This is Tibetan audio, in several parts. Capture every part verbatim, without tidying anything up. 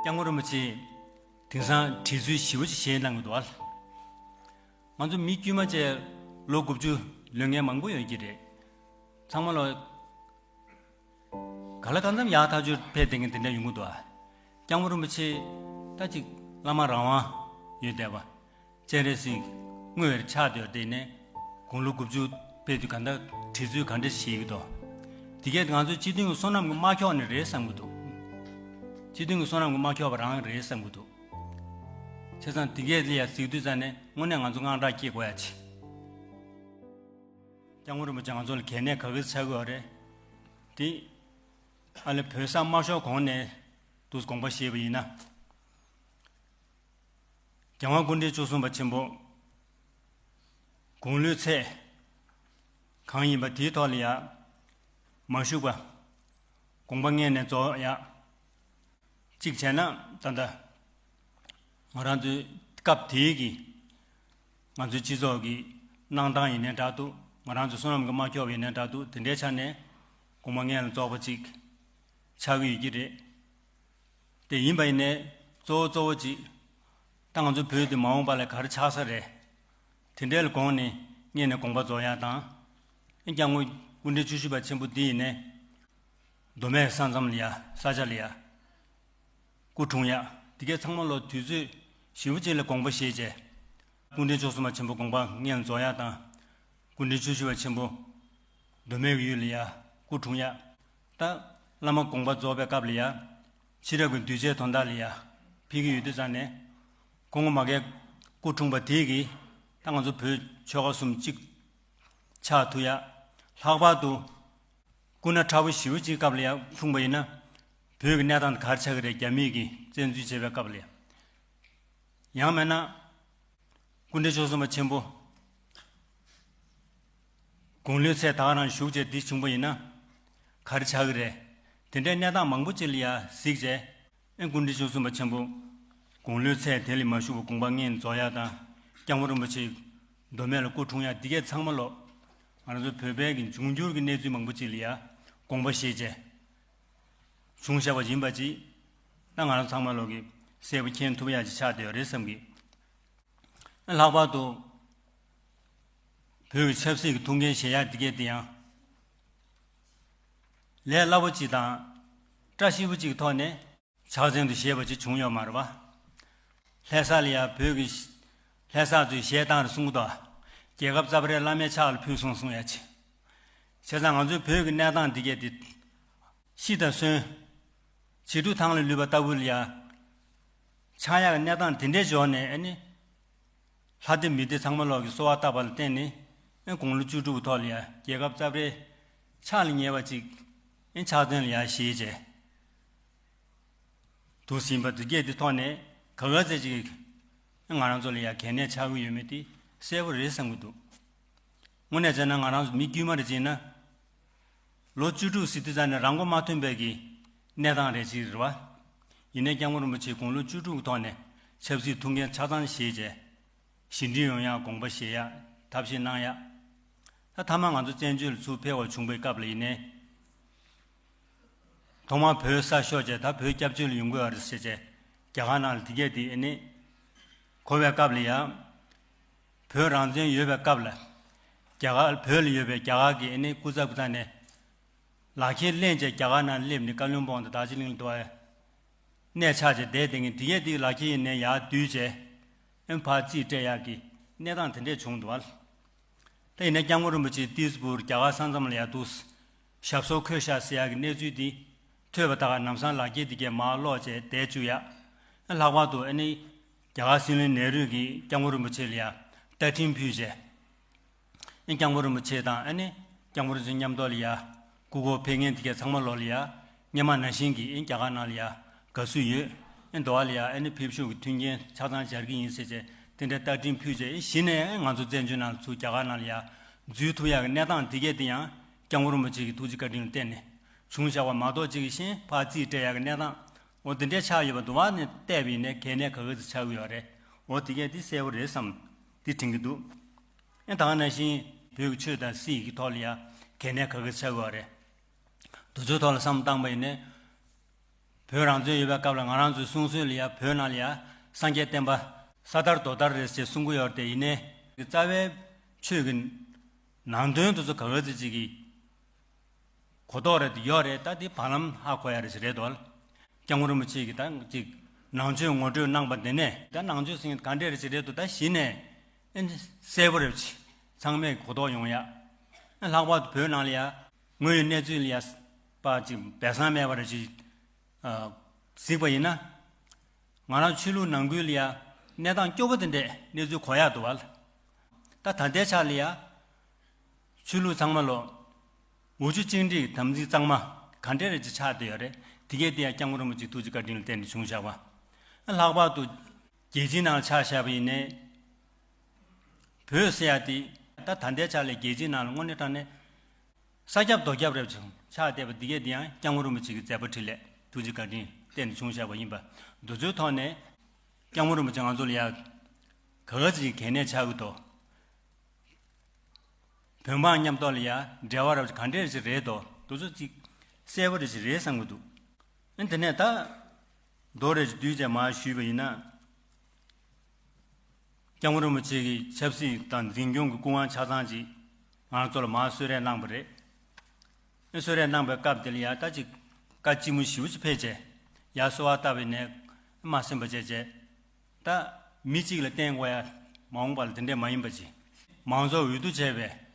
སྐྱབས་མགོན་རིན་པོ་ཆེ་དེང་སང་བྲིས་ཚུལ་ཞིབ་པོ་ཅིག་བཤད་གནང་གི་འདུག་ཨ། ང་ཚོ་མི་དཀྱུས་མ་བཅས་ལོ་དགུ་བཅུ་ལོན་མཁན་མང་པོ་ཡོད་ཀྱི་རེད། ཚང་མ་ལོ་ག་ལ་གང་འཚམ་ཡག་ཐག་ཆོད་ཕེབས་བསྡད་མཁན་དེ་འདྲ་ཡོང་གི་འདུག་ཨ། སྐྱབས་མགོན་རིན་པོ་ཆེ་ད་ཅིག་བླ་མ་རང་དབང་ཡོད་བསྡད་པ། སྤྱན་རས་གཟིགས་དངོས་ཆགས་བསྡད་དེ་ནས་དགུང་ལོ་དགུ་བཅུ་ཕེབས་དུས་ག་འདྲ་བྲིས་ཚུལ་ག་འདྲ་ཞིག་ཡོད་འདུག་དེ་གས་ང་ཚོའི་སྤྱི་མཐུན་གྱི་བསོད་ནམས་ཀྱི་དམག་ཁྱོག་ནས་རེད་བསམ་གྱི་འདུག་སྤྱི་མཐུན་གྱི་བསོད་ནམས་ཀྱི་དམག་ཁྱོག་པ་རང་རེད་བསམ་གྱི་འདུག་བྱས་ཙང་དེ་གས་ལ་ཡ་གཟིགས་དུས་ཙང་ནས་དངོས་གནས་ང་ཚོ་དངངས་སྐྲག་སྐྱེ་དགོས་ཡ་ཆེ། སྐྱབས་མགོན་རིན་པོ་ཆེ་ང་ཚོ་ལ་གལ་གནད་ག་གེ་ཆགས་ཀྱི་ཡོད་རེད། དེ་ཨ་ལེ་བོད་ས་དམར་ཤོག་གོང་ནས་དུས་དགོངས་པ་བཞེས་པ་ཡིན་ན། རྒྱལ་དབང་སྐུ་ཕྲེང་བཅུ་གསུམ་པ་ཆེན་པོ་དགུང་ལོའི་ཚད་གང་ཡིན་པ་དེའི་ཐོག་ལ་ཡ་མ་བཞུགས་པ་དགོངས་པ་སྔོན་ནས་རྫོགས་ཡ། གཅིག་བྱས་ན་ད་ལྟ་ང་རང་ཚོའི་སྐབས་དེའི་གི་ང་ཚོའི་སྤྱི་ཚོགས་ཀྱི་གནང་སྟངས་ཡིན་ནའི་འདྲ་འདུག་ང་རང་ཚོའི་བསོད་ནམས་ཀྱི་དམག་ཁྱོག་ཡིན་ནའི་འདྲ་འདུག་དེ་འདྲའི་ཆ་ནས་དགོངས་པ་སྔོན་ལ་རྫོགས་པ་ཅིག་ཆགས་ཀྱི་ཡོད་ཀྱི་རེད། དེ་ཡིན་པ་ཡིན་ནའི་གཙོ་བོ་གཙོ་བོ་ཅིག་ད་ང་ཚོ་བོད་དེ་མ་འོངས་པ་ལ་ག་རེ་ཆགས་ས་རེད། དེ་འདྲའི་ལ་དགོངས་ནས་སྔོན་ནས་དགོངས་པ་རྫོགས་ཡ་དང་། ཨེ་སྐྱབས་མགོན་སྐུ་ཕྲེང་བཅུ་བཞི་པ་ཆེན་པོ་འདི་ཡིན་ནའི་མདོ་སྨད་ས་མཚམས་ལ་ཡ་ས་ཆ་ལ་ཡ་སྐུ་འཁྲུངས་ཡ། དེ་གས་ཚང་མ་ལོ་དུས་ཚོད་ཞིབ་པོ་ཅིག་ལ་དགོངས་པ་བཞེས་བྱས། སྐུ་ཕྲེང་བཅུ་གསུམ་པ་ཆེན་པོ་དགོངས་པ་སྔོན་ལ་རྫོགས་ཡ་དང་། སྐུ་ཕྲེང་བཅུ་བཞི་པ་ཆེན་པོ་མདོ་སྨད་ཀྱི་ཡུལ་ལ་ཡ་སྐུ་འཁྲུངས་ཡ། ད་བླ་མ་དགོངས་པ་རྫོགས་པའི་སྐབས་ལ་ཡ་ཕྱི་རབས་ཀྱི་གདུལ་བྱའི་དོན་དག་ལ་ཡ་ཕེབས་ཀྱི་ཡོད་དུས་ཙང་ནས་ཁོང་མ་གིའི་སྐུ་འཁྲུངས་པ་དེ་གིས་ད་ང་ཚོ་བོད་ཆོལ་ཁ་གསུམ་གཅིག་ཆགས་ཐུབ་ཡ། ལྷག་པར་དུ་སྐུ་ན་ཕྲ་བོ་ཞེ་པོ་ཅིག་སྐབས་ལ་ཡ་འཁྲུངས་པ་ཡིན་ན་བོད་ཀྱི་གནས་སྟངས་ག་རེ་ཆགས་ཀྱི་རེད། རྒྱ་མིས་ཀྱིས་བཙན་འཛུལ་བྱས་པའི་སྐབས་ལ་ཡ། ཡང་མིན་ན། སྐུ་ཕྲེང་བཅུ་གསུམ་པ་ཆེན་པོ། དགུང་ལོའི་ཚད་ད་ག་རང་བཞུགས་བྱས་འདི་བྱུང་པ་ཡིན་ན། ག་རེ་ཆགས་ཀྱི་རེད། དེ་འདྲའི་གནས་སྟངས་མང་པོ་ཅིག་ལ་ཡ་གཟིགས་བྱས། ཨེ་སྐུ་ཕྲེང་བཅུ་གསུམ་པ་ཆེན་པོ། དགུང་ལོའི་ཚད་དེ་ལས་མ་བཞུགས་པ་དགོངས་པ་སྔོན་རྫོགས་ཡ་དང་། སྐྱབས་མགོན་རིན་པོ་ཆེ་མདོ་སྨད་ལ་སྐུ་འཁྲུངས་ཡ་འདི་གས་ཚང་མ་ལོ། ང་རང་ཚོ་བོད་པའི་གི་འབྱུང་འགྱུར་གྱི་གནས་ཚུལ་མང་པོ་ཅིག་ལ་ཡ་དགོངས་པ་བཞེས་བྱས། བྱུང་བཞག་པ་ཡིན་པ་ཅིག་ད་ང་རང་ཚང་མ་ལོ་གི་གསལ་པོ་མཁྱེན་ཐུབ་ཡ་ཅིག་ཆགས་བསྡད་ཡོད་རེད་བསམ་གི། ལྷག་པར་དུ་བོད་ཀྱི་ཆབ་སྲིད་ཀྱི་ཐུགས་འགན་བཞེས་ཡ་འདི་གས་དེ་ཡང་ལས་སླ་པོ་ཅིག་དང་བཀྲ་ཤིས་པོ་ཅིག་གི་ཐོག་ནས་ཕྱག་འཚལ་དུ་བཞེས་པ་ཅིག་བྱུང་ཡོད་མ་རེད་པ། ལྷ་ས་ལ་ཡ་བོད་ཀྱི་ལྷ་ས་ཚོས་བཞེས་སྟངས་རེད་གསུང་གི་འདུག་རྒྱལ་ཁབ་རྩ་བ་རེ་བླ་མའི་ཕྱག་ལ་ཕུལ་སོང་གསུང་ཡ་ཅིག་བྱས་ཙང་ང་ཚོའི་བོད་ཀྱི་གནས་སྟངས་འདི་གས་དེ། ཤི་དང་གསོན། བྱི་ཕྲུག་ཐང་ལ་ལུས་པ་ལྟ་བུ་ལ་ཡ། ཆགས་ཡག་གི་གནས་སྟངས་དེ་འདྲའི་འབྱོར་ནས་ཨ་ནི། ལྷ་སྡེ་མི་སྡེ་ཚང་མ་ལོག་གི་གསོལ་བ་བཏབ་པ་ལ་བརྟེན་ནས་ཨ་དགུང་ལོ་བཅུ་དྲུག་གི་ཐོག་ལ་ཡ་རྒྱལ་ཁབ་རྩ་བའི་ཕྱག་ལ་ཉེ་བ་ཅིག་ཨ་ཕྱག་འཚལ་ལ་ཡ་བཞེས་བྱས། འདུག་ཟིན་པ་འདི་གས་འདི་ཐོག་ནས་ག་ག་ཚད་ཅིག་ང་རང་ཚོ་ལ་ཡ་གལ་གནད་ཆགས་ཀྱི་ཡོད་མེད་དེ་གསལ་པོ་རེད་བསམ་གྱི་འདུག་དངོས་གནས་བྱས་ན་ང་རང་ཚོ་མི་དཀྱུས་མ་རེ་བྱས་ན། ལོ་བཅུ་དྲུག་ཟིན་དུས་ཙང་ནས་རང་མགོ་མ་ཐོན་པའི་གི་གནས་སྟངས་རེ་ཅིག་རེད་བ། ཡིན་ནའི་སྐྱབས་མགོན་རིན་པོ་ཆེ་དགུང་ལོ་བཅུ་དྲུག་གི་ཐོག་ནས་ཆབ་སྲིད་ཐུགས་འགན་ཆ་ཚང་བཞེས་བྱས། ཞི་འགྲིག་ཡོང་ཡག་དགོངས་པ་བཞེས་ཡག་ཐབས་ཤེས་གནང་ཡག་ད་མཐའ་མ་ང་ཚོ་བཙན་བྱོལ་ལ་ཚུར་ཕེབས་པ་བྱུང་པའི་སྐབས་ལ་ཡིན་ནའི། ཐོག་མར་བོད་ས་ཤོར་བྱས་ད་བོད་སྐྱབས་བཅོལ་ལ་ཡོང་དགོས་པ་རེད་ཟེར་བྱས་རྒྱ་གར་ནང་ལ་དེ་གས་དེ་ཨེ་ནི། གོ་བའི་སྐབས་ལ་ཡ། བོད་རང་བཙན་ཡོད་པའི་སྐབས་ལ། རྒྱ་གར་བོད་ལ་ཡོད་པའི་རྒྱ་གར་གྱི་ཨེ་ནི་སྐུ་ཚབ་ཀྱི་ཐོག་ནས། ལག་ཁྱེར་ལེན་བྱས་རྒྱ་གར་ནང་སླེབས་ནས་ཀ་ལོན་སྦུག་དང་རྡོ་རྗེ་གླིང་ལ་འགྲོ་བའི་གནས་ཆགས་བྱས་བསྡད་དེ་ངས་དེ་གས་དེ་ལག་ཁྱེར་ཡིན་ནའི་ཡར་བསྡུས་བྱས། ཨེ་ཕར་རྩིས་སྤྲད་ཡག་གི་གནས་སྟངས་དེ་འདྲས་བྱུང་འདུག་བ། ད་ཡིན་ན་སྐྱབས་མགོན་རིན་པོ་ཆེ་ཏིས་པུར་རྒྱ་གར་ས་མཚམས་ལ་ཡར་འདུག་ཞབས་སོར་འཁོད་ཤག་ཟེར་ཡག་གི་གནས་ཚུལ་འདི་ཐོས་པ་ད་ག་ནམ་སང་ལག་འཁྱེར་འདི་གས་མར་སློག་བྱས་བསྡད་བཅུག་ཡག་ལྷག་པར་དུ་ཨ་ནི་རྒྱ་གར་སྲིད་བློན་ནེ་རུས་ཀྱིས་སྐྱབས་མགོན་རིན་པོ་ཆེ་ལ་ཡ་བཀའ་དྲིན་ཕུལ་བྱས། ཨ་ནི་སྐྱབས་མགོན་རིན་པོ་ཆེ་དང་ཨ་ནི་སྐྱབས་མགོན་རིན་པོ་ཆེ་མཉམ་དུ་ལ་ཡ་སྐུ་འཁོར་ཕེབས་མཁན་འདི་གས་ཚང་མ་ལོག་ལ་ཡ་སྔོན་མ་ནང་བཞིན་གྱི་ཨ་ནི་རྒྱ་གར་ནང་ལ་ཡ་དགའ་བསུ་ཡོད། ཨེ་འདི་བ་ལ་ཡ་ཨེ་ནི་ཕེབས་བཞུགས་ཀྱི་མཐུན་རྐྱེན་ཆ་ཚང་སྦྱར་གྱི་ཡིན་ཟེར་བྱས་དེ་འདྲའི་བཀའ་དྲིན་ཕུལ་བྱས་ཨེ་གཞི་ནས་ཨེ་ང་ཚོ་བཙན་བྱོལ་ནང་ཚུར་རྒྱ་གར་ནང་ལ་ཡ་འཛུལ་ཐུབ་ཡག་གི་གནས་སྟངས་དེ་གས་དེ་ཡང་སྐྱབས་མགོན་རིན་པོ་ཆེ་གི་ཐུགས་རྗེ་བཀའ་དྲིན་ལ་བརྟེན་ནས་བྱུང་བཞག་པ་མ་གཏོགས་ཅིག་གི་ཤེས་ཕར་རྩིས་སྤྲད་ཡག་གི་གནས་སྟངས་འོ་དེ་འདྲའི་ཆགས་ཡོད་པ་འདུག་བ་ནས་བལྟས་པ་ཡིན་ནའི་གལ་གནད་ག་ག་ཚོད་ཆགས་ཀྱི་ཡོད་རེད། འོ་དེ་གས་དེ་གསལ་པོ་རེད་བསམ་དེ་དྲན་གྱི་འདུག་ཨེ་ད་ག་ནང་བཞིན་བོད་ཀྱི་ཆོས་དང་སྲིད་ཀྱི་ཐོག་ལ་ཡ་གལ་གནད་ག་ག་ཚོད་ཆགས་ཀྱི་ཡོད་རེད། དེ་ཚོའི་ཐོག་ལ་བསམ་བཏང་པ་ཡིན་ནའི། བོད་རང་བཙན་ཡོད་པའི་སྐབས་ལ་ང་རང་ཚོའི་གསུང་སྲོལ་ལ་ཡ་བོད་ནང་ལ་ཡ་སངས་རྒྱས་བསྟན་པ་ས་དར་རྡོ་དར་རེད་ཅེས་གསུང་གི་ཡོད་རེད་དེ། ཡིན་ནའི་རྩ་བའི་ཆོས་ཀྱི་ནང་དོན་དེ་ཚོ་ག་འོས་ཅིག་གི་གོ་རྟོགས་རེད་དེ་ཡོད་རེད། ད་དེ་བར་ལམ་ཧ་གོ་ཡ་རེད་ཅིག་རེད་དོ། སྐྱབས་མགོན་རིན་པོ་ཆེ་གིས་ད་ཅིག་ནང་ཆོས་ངོ་སྤྲོད་གནང་པ་དེ་ནས་ད་ནང་ཆོས་ཟེར་མཁན་ག་འདྲས་རེད་ཅིག་རེད་དོ། ད་གཞི་ནས་ཨེ་གསལ་པོ་རེད་ཅིག་ཚང་མས་གོ་རྟོགས་ཡོང་ཡ། ཨེ་ལྷག་པར་དུ་བོད་ནང་ལ་ཡ་དངོས་ཡོད་གནས་ཚུལ་ལ་ཡ་པ་ཅིག་སྦས་གསང་མེད་པ་རེད་ཅིག་གཟིགས་པ་ཡིན་ན། ང་རང་ཆོས་ལུགས་ནང་ཁུལ་ལ་ཡ་གནས་སྟངས་སྐྱོ་པོ་དེ་འདྲས་གནས་ཚུལ་གོ་ཡག་འདུག་བ། ད་ད་ལྟའི་ཆ་ལ་ཡ་ཆོས་ལུགས་ཚང་མ་ལོ་འུ་ཆོ་གཅིག་འདྲེས་དམ་ཚིག་གཙང་མ་ག་འདྲས་རེད་ཅིག་ཆགས་བསྡད་ཡོད་རེད། དེ་གས་དེ་ཡང་སྐྱབས་མགོན་རིན་པོ་ཆེའི་ཐུགས་རྗེ་བཀའ་དྲིན་ལ་བརྟེན་ནས་བྱུང་བཞག་པ། ལྷག་པར་དུ་རྒྱལ་སྤྱིའི་ནང་ཆ་བཞག་པ་ཡིན་ནའི། བོད་ཟེར་ཡ་དེ་ད་ད་ལྟའི་ཆ་ལ་རྒྱལ་སྤྱིའི་ནང་ལ་དངོས་གནས་དྲང་གནས་ས་ཁྱབ་རྡོ་ཁྱབ་རེད་བྱུང་ཆགས་བསྡད་པ་འདི་གས་འདི་ཡང་སྐྱབས་མགོན་རིན་པོ་ཆེ་གི་མཛད་པ་འཕྲིན་ལས་ཐུགས་རྗེ་བཀའ་དྲིན་བརྟེན་ནས་བྱུང་བཞག་པ་ཡིན་པ། འདི་ཚོའི་ཐོག་ནས་སྐྱབས་མགོན་རིན་པོ་ཆེ་ང་ཚོ་ལ་ཡ་ག་ག་ཅིག་གལ་གནད་ཆགས་ཀྱི་འདུག་བོད་འབངས་མཉམ་ཐོག་ལ་ཡ་འབྲེལ་བ་རབ་ཅིག་ག་འདྲས་ཅིག་རེད་དོ། འདི་ཚོ་ཅིག་གསལ་པོ་རེ་ཅིག་རེད་བསམ་གྱི་འདུག་ཨ་དེ་ནས་ད་མདོ་རེ་ཅིག་བསྡུས་བྱས་མར་ཞུས་པ་ཡིན་ན། སྐྱབས་མགོན་རིན་པོ་ཆེ་གིས་ཆབ་སྲིད་དང་འཛིན་སྐྱོང་གི་སྐུ་དབང་ཆ་ཚང་ཅིག་ང་རང་ཚོ་ལ་མར་གསོལ་རས་གནང་པ་རེད། ཨ་གསོལ་རས་གནང་པའི་སྐབས་དེ་ལ་ཡ་ད་ཅིག་བཀའ་ལྕི་མོ་ཞེ་པོ་ཅིག་ཕེབས་བྱས། ཡར་གསོལ་བ་བཏབ་པ་ཡིན་ནའི་མ་གསན་པ་བྱས་བྱས། ད་མི་གཅིག་ལ་བརྟེན་དགོས་ཡ་མ་འོངས་པ་ལ་དེ་འདྲས་མ་ཡིན་པ་ཅིག་མང་ཚོགས་འོས་བསྡུ་བྱས་པའི་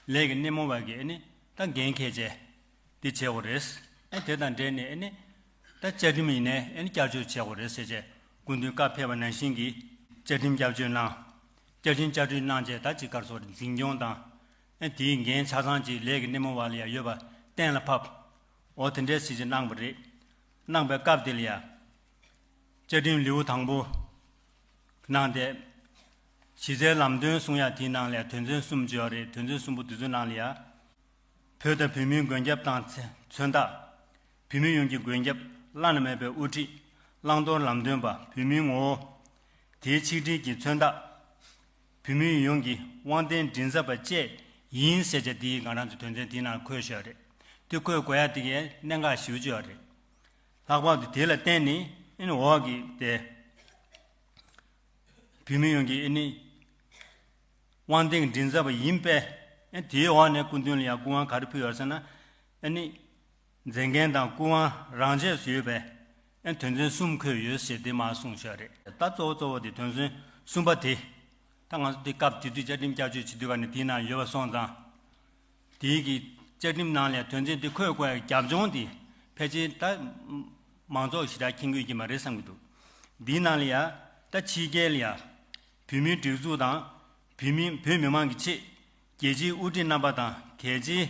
ལས་ཀྱི་སྣེ་མོ་བ་གིས་ཨ་ནི་ད་འགན་འཁྱེར་བྱས། འདི་བྱེད་དགོས་རེད། ཨ་དེ་དང་འབྲེལ་ནས་ཨ་ནི་ད་བཅའ་ཁྲིམས་ཡིན་ནའི་ཨ་ནི་བསྐྱར་བཅོས་བྱེད་དགོས་རེད་ཟེར་བྱས་སྐུ་མདུན་བཀའ་ཕེབས་པ་ནང་བཞིན་གྱི་བཅའ་ཁྲིམས་བསྐྱར་བཅོས་གནང་། བཅའ་ཁྲིམས་བསྐྱར་བཅོས་གནང་བྱས་ད་ཅིག་ག་རེ་ཟེར་འཛིན་སྐྱོང་དང་། ཨ་དེའི་འགན་ཆ་ཚང་ཅིག་ལས་ཀྱི་སྣེ་མོ་བ་ལ་ཡང་ཡོད་པ་གཏན་ལ་ཕབ། འོ་དེ་འདྲའི་ཞིག་ཅིག་གནང་པ་རེད། གནང་པའི་སྐབས་དེ་ལ་ཡང་བཅའ་ཁྲིམས་ལེའུ་དང་པོ་གནང་སྟེ། གཞི་རྩའི་ལམ་སྟོན་གསུང་ཡ་དེའི་ནང་ལ་ཡང་དོན་ཚན་གསུམ་ཅིག་ཡོད་རེད། དོན་ཚན་གསུམ་པོ་དེ་ཚོའི་ནང་ལ་ཡང་། བོད་དང་བོད་མིའི་མགོན་སྐྱབས་དང་མཚན་རྟགས། བོད་མི་ཡོངས་ཀྱི་མགོན་སྐྱབས་བླ་ན་མེད་པའི་དབུ་ཁྲིད་བླང་དོར་ལམ་སྟོན་པ་བོད་མིའི་ངོ་བོ། དེའི་ཆིག་སྒྲིལ་གྱི་མཚོན་རྟགས། བོད་མི་ཡོངས་ཀྱི་དབང་ལྡན་མགྲིན་ཚབ་པ་བཅས་ཡིན་ཟེར་བྱས་དེ་ང་རང་ཚོ་དོན་ཚན་དེའི་ནང་འཁོད་བཞག་རེད། དེ་འཁོད་དགོས་ཡ་དེ་གའི་གནད་འགག་ཞེ་པོ་ཅིག་ཡོད་རེད། ལྷག་པར་དུ་དེ་ལ་བརྟེན་ནས་ཨ་ནི་འོག་གི་དེ། བོད་མི་ཡོངས་ཀྱི་ཨ་ནི་དབང་ལྡན་མགྲིན་ཚབ་པ་ཡིན་པས། ཨ་དེའི་འོག་ནས་སྐུ་མདུན་ལ་ཡང་སྐུ་དབང་ག་རེ་ཕུལ་ཡོད་ཟེར་ན། ཨ་ནི་མཛད་འགན་དང་སྐུ་དབང་རང་ཆས་སུ་ཡོད་པས། ཨ་དོན་ཚན་གསུམ་འཁོད་ཡོད་ཞེས་དེ་མར་གསུངས་བཞག་རེད། ད་གཙོ་བོ་གཙོ་བོ་དེ་དོན་ཚན་གསུམ་པ་དེ། ད་ང་ཚོ་དེ་སྐབས་དེ་དུས་བཅའ་ཁྲིམས་བསྐྱར་བཅོས་བྱེད་དུས་ག་ནས་དེའི་ནང་ཡོད་པ་སོང་ཙང་། དེའི་གི་བཅའ་ཁྲིམས་ནང་ལ་དོན་ཚན་དེ་འཁོད་དགོས་ཡ་རྒྱབ་ལྗོངས་དེ་ཕལ་ཆེར་ད་མང་ཚོགས་ཞེ་དྲག་མཁྱེན་གྱི་ཡོད་ཀྱི་མ་རེད་བསམ་གྱི་འདུག་འདིའི་ནང་ལ་ཡ་ད་ཕྱི་རྒྱལ་ལ་ཡ་བོད་མིའི་སྒྲིག་འཛུགས་དང་བོད་མི་བོད་མི་མང་གི་ཆེད་རྒྱལ་སྤྱིའི་དབུ་ཁྲིད་རྣམ་པ་དང་གལ་ཆེའི་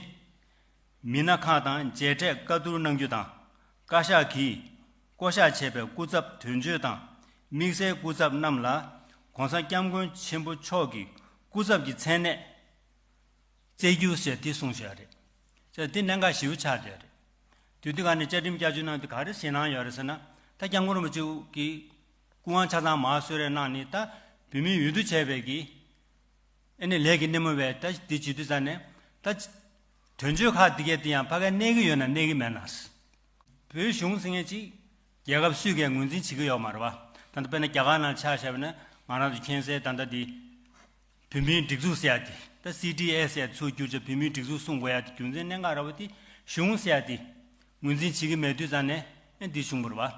མི་སྣ་ཁག་དང་མཇལ་འཕྲད་བཀའ་བསྡུར་གནང་རྒྱུ་དང་། བཀའ་ཤག་གིས་བསྐོ་གཞག་བྱས་པའི་སྐུ་ཚབ་དོན་གཅོད་དང་དམིགས་བསལ་སྐུ་ཚབ་རྣམས་ལ་༸གོང་ས་༸སྐྱབས་མགོན་ཆེན་པོ་མཆོག་གི་སྐུ་ཚབ་ཀྱི་མཚན་གནས་བསྩལ་རྒྱུ་ཞེས་དེ་གསུངས་བཞག་རེད། ཅེས་དེ་གནད་འགག་ཞེ་པོ་ཆགས་བསྡད་རེད། དེ་དུས་ག་ནས་བཅའ་ཁྲིམས་བསྐྱར་བཅོས་གནང་དུས་ག་རེ་ཞེད་སྣང་ཡོད་རེད་ཟེར་ན། ད་༸སྐྱབས་མགོན་རིན་པོ་ཆེ་གི་སྐུ་དབང་ཆ་ཚང་མར་གསོལ་རས་གནང་ནས་ད་བོད་མིའི་འོས་བསྡུ་བྱས་པའི་གི་ཨ་ནི་ལས་ཀྱི་སྣེ་མོ་བས་ད་འདི་བྱེད་དུས་ཙ་ནས་ད་དོན་གཅོད་ཁག་འདི་གས་དེ་ཡང་ཕ་གིར་གནས་ཀྱི་ཡོད་ན་གནས་ཀྱི་མེད་ན། བོད་གཞུང་ཟེར་མཁན་ཅིག་རྒྱལ་ཁབ་སུས་ཀྱང་ངོས་འཛིན་བྱེད་ཀྱི་ཡོད་མ་རེད་བ། ད་ལྟ་དཔེར་ན་རྒྱ་གར་ནང་ཆ་བཞག་པ་ན་ང་རང་ཚོ་མཁྱེན་གསལ་ད་ལྟ་འདི་བོད་མིའི་སྒྲིག་འཛུགས་ཟེར་ཡ་དེ་ད་སི་ཌི་ཨེ་ཟེར་ཡ་ཚུར་བསྒྱུར་བྱས་བོད་མིའི་སྒྲིག་འཛུགས་གསུང་དགོས་ཡ་དེ་རྒྱུ་མཚན་གནད་འགག་ར་བ་དེ་གཞུང་ཟེར་ཡ་དེ་ངོས་འཛིན་བྱེད་ཀྱི་མེད་དུས་ཙ་ནས་ཨ་འདི་བྱུང་བ་རེད་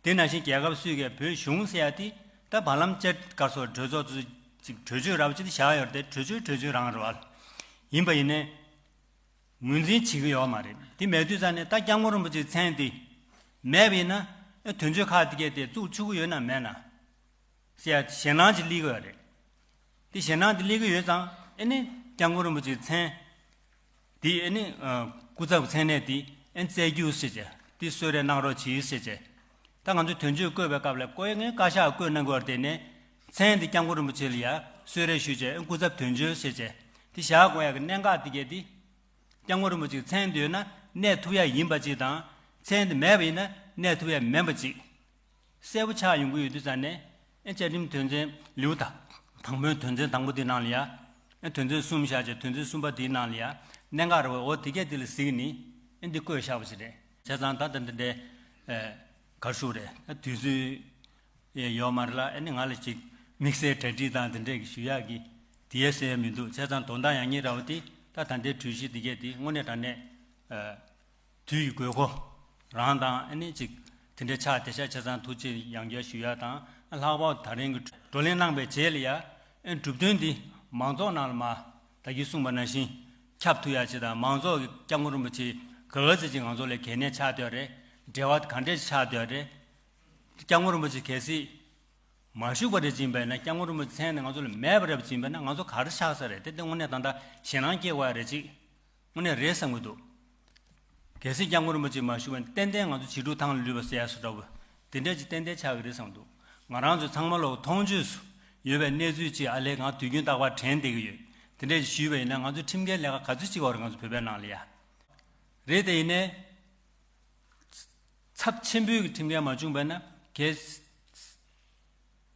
བ། དེ་ནང་བཞིན་རྒྱལ་ཁབ་སུས་ཀྱང་བོད་གཞུང་ཟེར་ཡ་དེ་ད་བར་ལམ་བཅད་གར་སོགས་གྲོས་ཚོགས་ཚོ་ཅིག་གྲོས་ཆོད་ར་བ་ཅིག་དེ་བཞག་ཡོད་རེད་དེ་གྲོས་ཆོད་གྲོས་ཆོད་རང་རེད་བ། ཡིན་པ་ཡིན་ནའི། ངོས་འཛིན་བྱེད་ཀྱི་ཡོད་མ་རེད། དེ་མེད་དུས་ཙང་ནས་ད་༸སྐྱབས་མགོན་རིན་པོ་ཆེའི་མཚན་དེ་མེད་པ་ཡིན་ན་ཨེ་དོན་གཅོད་ཁག་དེ་གས་དེ་བཙུགས་ཆོག་གི་ཡོད་ན་མེད་ན་ཟེར་ཡ་ཞེད་སྣང་ཅིག་སླེབས་ཀྱི་ཡོད་རེད། དེ་ཞེད་སྣང་དེ་སླེབས་ཀྱི་ཡོད་ཙང་ཨེ་ནི་༸སྐྱབས་མགོན་རིན་པོ་ཆེའི་མཚན་དེ་ཨེ་ནི་སྐུ་ཚབ་མཚན་གནས་དེ་ཨེ་བསྩལ་རྒྱུ་ཟེར་བྱས་དེ་གསོལ་རས་གནང་རོགས་གྱིས་ཟེར་བྱས། ད་ང་ཚོ་དོན་གཅོད་བསྐོས་པའི་སྐབས་ལ་བསྐོ་ཡ་ངས་བཀའ་ཤག་བསྐོས་གནང་དགོས་རེད་དེ་ནས་མཚན་དེ་༸སྐྱབས་མགོན་རིན་པོ་ཆེ་ལ་ཡ་གསོལ་རས་ཞུས་བྱས་ཨེ་སྐུ་ཚབ་དོན་གཅོད་ཟེར་བྱས་དེ་བཞག་དགོས་ཡ་གི་གནད་འགག་དེ་གས་དེ།༸སྐྱབས་མགོན་རིན་པོ་ཆེའི་མཚན་དེ་ཡོད་ན་གནས་ཐུབ་ཡ་ཡིན་པ་ཅིག་དང་། མཚན་དེ་མེད་པ་ཡིན་ན་གནས་ཐུབ་ཡ་མིན་པ་ཅིག་གསལ་པོ་ཆགས་ཡོང་གི་ཡོད་དུས་ཙང་ནས་ཨེ་བཅའ་ཁྲིམས་དོན་ཚན་ལེའུ་དང་དང་པོའི་དོན་ཚན་དང་པོ་དེའི་ནང་ལ་ཡ། ཨེ་དོན་ཚན་གསུམ་བཞག་བྱས་དོན་ཚན་གསུམ་པ་དེའི་ནང་ལ་ཡ། གནད་འགག་རེད་བ། འོ་དེ་གས་དེ་ལ་གཟིགས་ནས་ཨེ་འདི་བཀོད་བཞག་པ་ཞིག་རེད། བྱས་ཙང་ད་ལྟ་འདི་འདྲའི་ཨེ་ གར་ཞུ་རེད། ད་དུས་ཚོད་ཡོད་མ་རེད་ལ། ཨ་ནི་ང་ལ་ཅིག་དམིགས་བསལ་གྲ་སྒྲིག་དང་དེ་འདྲས་ཀྱི་ཞུ་ཡག་གི་དེ་ཡས་ཟེར་ཡ་མི་འདུག་བྱས་ཙང་དོན་དག་ཡང་སྙིང་ར་བ་དེ་ད་ད་ལྟའི་གྲོས་གཞི་འདི་གས་དེ་དངོས་གནས་དྲང་གནས་དུས་ཀྱི་དགོས་མཁོ་རང་དང་། ཨ་ནི་ཅིག་དེ་འདྲའི་ཆགས་བསྡད་ཤག་བྱས་ཙང་ཐུགས་རྗེ་ཡང་བསྐྱར་ཞུ་ཡ་དང་། ལྷག་པར་དུ་ད་རིང་གི་བགྲོ་གླེང་གནང་བའི་རྗེས་ལ་ཡ། ཨེ་གྲུབ་དོན་འདི་མང་ཚོགས་ནང་ལ་མ་ད་གིན་གསུངས་པ་ནང་བཞིན་ཁྱབ་ཐུབ་ཡ་ཅིག་དང་། མང་ཚོགས་ཀྱི་སྐྱབས་མགོན་རིན་པོ་ཆེ་ག་ག་ཚོད་ཅིག་ང་ཚོ་ལ་གལ་གནད་ཆགས་བསྡད་ཡོད་རེད། འབྲེལ་བ་ག་འདྲས་ཆགས་བསྡད་ཡོད་རེད། སྐྱབས་མགོན་རིན་པོ་ཆེ་གལ་སྲིད་མ་བཞུགས་པ་རེད་ཅིག་ཡིན་པས་ན། སྐྱབས་མགོན་རིན་པོ་ཆེ་མཚན་ནི་ང་ཚོ་ལ་མེད་པ་རེད་པ་ཅིག་ཡིན་པས་ན། ང་ཚོ་ག་རེ་ཆགས་ས་རེད། དེ་དེ་དངོས་གནས་ད་ལྟ་ཞེད་སྣང་སྐྱེ་དགོས་ཡ་རེད་ཅིག་དངོས་གནས་རེད་བསམ་གྱི་འདུག་གལ་སྲིད་སྐྱབས་མགོན་རིན་པོ་ཆེ་མ་བཞུགས་པ་ན་ཏན་ཏན་ང་ཚོ་བྱིས་ཕྲུག་ཐང་ལ་ལུས་པ་ཟེར་ཡ་བཟོ་འདྲ་བོ་དེ་འདྲས་ཅིག་ཏན་ཏན་ཆགས་ཀྱི་རེད་བསམ་འདུག་ང་རང་ཚོ་ཚང་མ་ལོག་མཐོང་ཆོས་སུ་ཡོད་པའི་གནས་ཚུལ་ཅིག་ཨ་ལས་ང་དུས་རྒྱུན་རྟག་པར་དྲན་བསྡད་ཀྱི་ཡོད། དེ་འདྲས་ཅིག་ཞུས་པ་ཡིན་ན། ང་ཚོ་ཁྲིམས་འགལ་ལས་ཀ་ག་ཚོད་ཅིག་ཡོད་རེད། ང་ཚོ་བོད་པའི་ནང་ལ་ཡ་རེད། དེ་ཡིན་ནའི་ཚབས་ཆེན་པོའི་ཁྲིམས་འགལ་མ་བྱུང་བས་ན་གལ་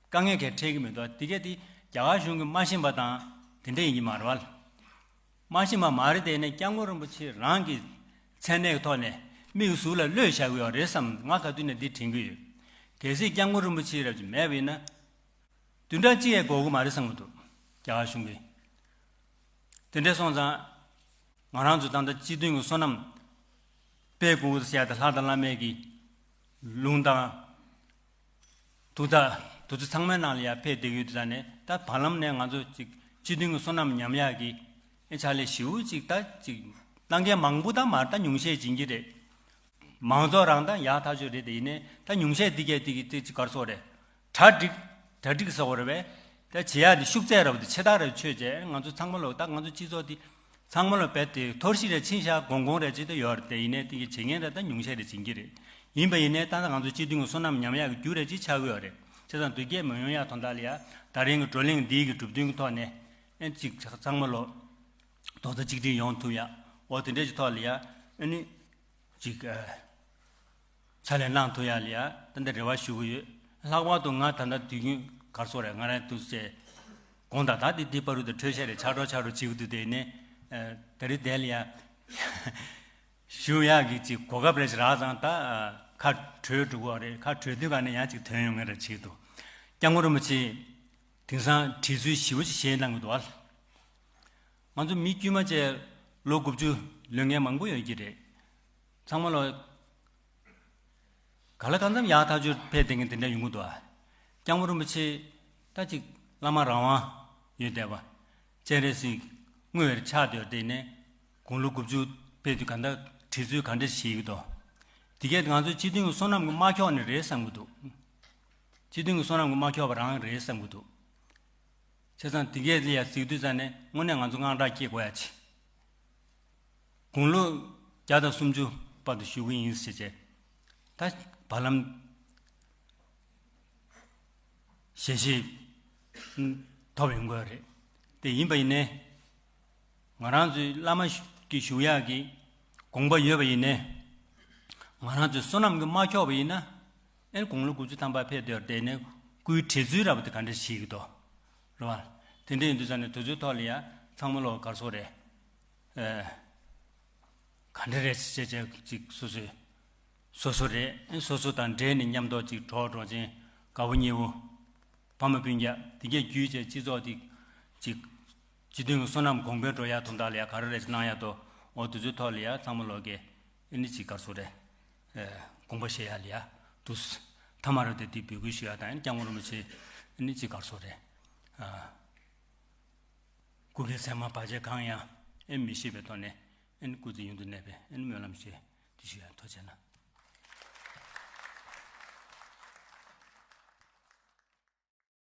དཀའ་ངལ་གལ་འཕྲད་ཀྱི་མི་འདུག་དེ་གས་དེ་རྒྱ་གར་གཞུང་གིས་མ་ཤེས་པ་དང་དེ་འདྲ་ཡིན་གྱི་མ་རེད་བ། མ་ཤེས་པ་མ་རེད། དེ་ནས་སྐྱབས་མགོན་རིན་པོ་ཆེ་རང་གི་མཚན་གནས་ཀྱི་ཐོག་ནས་མིག་གཟུགས་ལ་གློད་བཞག་གི་ཡོད་རེད་བསམ། ང་ག་དུས་ནས་འདི་དྲན་གྱི་ཡོད། གལ་སྲིད་སྐྱབས་མགོན་རིན་པོ་ཆེ་རབ་ཅིག་མེད་པ་ཡིན་ན་བདུན་ཕྲག་གཅིག་ཡང་འགོར་གྱི་མ་རེད་བསམ་གྱི་འདུག་རྒྱ་གར་གཞུང་གིས། དེ་འདྲ་སོང་ཙང་ང་རང་ཚོ་ད་ལྟ་སྤྱི་མཐུན་གྱི་བསོད་ནམས་སྤེལ་དགོས་ཟེར་ཡ་དེ་ལྷ་དང་བླ་མའི་གི་ལུང་དང་ཐུགས་ཐག་དེ་ཚོ་ཚང་མའི་ནང་ལ་ཡར་ཕེབས་བསྡད་ཡོད་དུས་ཙང་ནས། ད་བར་ལམ་ནས་ང་ཚོ་ཅིག་སྤྱི་མཐུན་གྱི་བསོད་ནམས་ཉམས་ཡག་གི་ཨེ་ཕྱག་ལས་ཞེ་པོ་ཅིག་ད་ཅིག་གནང་མཁན་མང་པོ་ད་མར་ད་ཉུང་ཤས་ཕྱིན་གྱི་རེད། མང་ཚོགས་རང་ད་ཡག་ཐག་ཆོད་རེད། དེ་ཡིན་ནའི་ད་ཉུང་ཤས་འདི་གས་འདི་གི་ཏི་ཅིག་གར་སོགས་རེད། གྲ་སྒྲིག་གྲ་སྒྲིག་ཟེར་བ་རེད་པས། ད་བྱེད་ཡག་འདི་ཤུགས་ཚད་ར་བ་དེ་ཆེ་ཐག་ར་ཆོད་བྱས། ང་ཚོ་ཚང་མ་ལོག་ད་ང་ཚོ་སྤྱི་ཚོགས་འདི་ཚང་མ་ལོག་རྦད་དེ་འཐོར་ཞིག་ར་ཕྱིན་ཤག་གོང་གོང་ར་ཅིག་ད་ཡོད་རེད། དེ་ཡིན་ནའི་འདི་གི་བྱེད་མཁན་ར་ད་ཉུང་ཤས་ར་ཕྱིན་གྱི་རེད། ཡིན་པ་ཡིན་ནའི་ད་ང་ཚོ་སྤྱི་མཐུན་གྱི་བསོད་ནམས་ཉམས་ཡག་གི་རྒྱུ་ར་ཅིག་ཆགས་ཀྱི་ཡོད་རེད། བྱས་ཙང་དོལ་རྒྱལ་མི་ཡོང་ཡག་དོན་དག་ལ་ཡ། ད་རིང་གི་བགྲོ་གླེང་འདིའི་གི་གྲུབ་དོན་གྱི་ཐོག་ནས་ཨེ་ཅིག་ཚང་མ་ལོག་རྡོག་རྩ་གཅིག་སྒྲིལ་ཡོང་ཐུབ་ཡ། འོ་དེ་འདྲས་ཀྱི་ཐོག་ལ་ཡ། ཨ་ནི་ཅིག་ཨ། ཕྱག་ལས་གནང་ཐུབ་ཡ་ལ་ཡ་ད་ལྟ་རེ་བ་ཞུ་གི་ཡོད། ལྷག་པར་དུ་ང་ད་ལྟ་དུས་རྒྱུན་གར་སོགས་རེད། ང་རང་དུས་ཚོད་དགོང་དག་ད་འདི་འདི་བར་དུ་འཕྲོད་བཤད་རེད། ཆག་གྲོགས་ཆག་གྲོགས་བྱེད་ཀྱི་འདུག་དེ་ནས་ཨ། ད་རེས་དེ་ལ་ཡ་ཞུ་ཡག་གི་ཅིག་གོ་སྐབས་རེ་ཞིག་རག་ཙང་ད་ཨ། ཁ་གྲོས་འགྲོ་གི་རེད། ཁ་གྲོས་དུས་ག་ནས་ཡང་ཅིག་ཐོན་ཡོང་ངེས་རེད་བྱེད་འདུག་སྐྱབས་མགོན་རིན་པོ་ཆེ་དེང་སང་བྲིས་ཚུལ་ཞེ་པོ་ཅིག་བཞེས་གནང་གི་འདུག་ཨ། ང་ཚོ་མི་དཀྱུས་མ་བཅས་ལོ་དགུ་བཅུ་ལོན་མཁན་མང་པོ་ཡོད་ཀྱི་རེད། ཚང་མ་ལོ་ག་ལ་གང་འཚམ་ཡག་ཐག་ཆོད་ཕེབས་བསྡད་མཁན་དེ་འདྲ་ཡོང་གི་འདུག་ཨ། སྐྱབས་མགོན་རིན་པོ་ཆེ་ད་ཅིག་བླ་མ་རང་དབང་ཡོད་བསྡད་པ། སྤྱན་རས་གཟིགས་དངོས་ཆགས་བསྡད་དེ་ནས་དགུང་ལོ་དགུ་བཅུ་ཕེབས་དུས་ག་འདྲ་བྲིས་ཚུལ་ག་འདྲ་བཞེས་ཀྱི་འདུག་དེ་གས་ང་ཚོའི་སྤྱི་མཐུན་གྱི་བསོད་ནམས་ཀྱི་མ་འཁྱོག་ནི་རེད་བསམ་གྱི་འདུག་སྤྱི་མཐུན་གྱི་བསོད་ནམས་ཀྱི་མ་འཁྱོག་པ་རང་རེད་བསམ་གྱི་འདུག་བྱས་ཙང་དེ་གས་ལ་ཡ་གཟིགས་དུས་ཙང་ནས་དངོས་གནས་ང་ཚོ་དངངས་སྐྲག་སྐྱེ་དགོས་ཡ་ཆེ། དགུང་ལོ་བརྒྱ་དང་སུམ་ཅུ་བར་དུ་བཞུགས་ཀྱི་ཡིན་ཟེར་བྱས། ད་བར་ལམ་ཞལ་བཞེས་ཐོབ་ཡོང་དགོས་རེད། དེ་ཡིན་པ་ཡིན་ནའི་ང་རང་ཚོའི་བླ་མ་གི་བཞུགས་ཡག་གི་དགོངས་པ་ཡོད་པ་ཡིན་ནའི། ང་རང་ཚོའི་བསོད་ནམས་ཀྱིས་མ་འཁྱོག་པ་ཡིན་ན། ཨེ་དགུང་ལོ་དགུ་བཅུ་ཐམ་པ་ཕེབས་དུས་དེ་ནས་སྐུའི་བྲིས་ཚུལ་ར་བ་དེ་ག་འདྲ་ཞིག་གི་འདུག་རེད་བ། དེ་འདྲ་ཡིན་དུས་ཙང་ནས་དུས་ཚོད་ཐོག་ལ་ཡ་ཚང་མ་ལོ་གར་སོགས་རེད། ཨེ། ག་འདྲ་རེད་ཅེས་བྱས་ཅིག་སོ་སོའི་སོ་སོ་རེད། ཨེ་སོ་སོ་དང་འབྲེལ་ནས་མཉམ་དུ་ཅིག་གྲོགས་གྲོགས་ཆེན་དགའ་བོ་ཉེ་བོ་ཕ་མ་སྤུན་ཀྱག་དེ་གས་བརྒྱུད་བྱས་སྤྱི་ཚོགས་དེ་ཅིག་སྤྱི་མཐུན་གྱི་བསོད་ནམས་གོང་འཕེལ་འགྲོ་ཡ་དོན་དག་ལ་ཡ་ག་རེ་རེད་ཅིག་གནང་ཡ་དོ། འོ་དུས་ཚོད་ཐོག་ལ་ཡ་ཚང་མ་ལོ་གས་ཨེ་ནི་ཅིག་གར་སོ་རེད། ཨེ་དགོངས་པ་བཞེས་ཡ་ལ་ཡ་འདུག་ཐ་མ་རེད་དེ་དེ་འབོད་སྐུལ་ཞུ་ཡ་དང་། ཨེ་ནི་སྐྱབས་མགོན་རིན་པོ་ཆེ་ཨེ་ནི་ཅིག་གར་སོ་རེད། ཨ། སྐུ་སྒེར་མཚན་མ་བར་ཆད་གང་ཡང་ཨེ་མི་ཤེས་པའི་ཐོག་ནས་ཨེ་ནི་སྐུ་ཚེ་ཡུན་དུ་གནས་པའི་ཨེ་ནི་སྨོན་ལམ་ཞུ་ཡ་དེ་ཞུ་ཡ། ཐུགས་རྗེ་གནང་།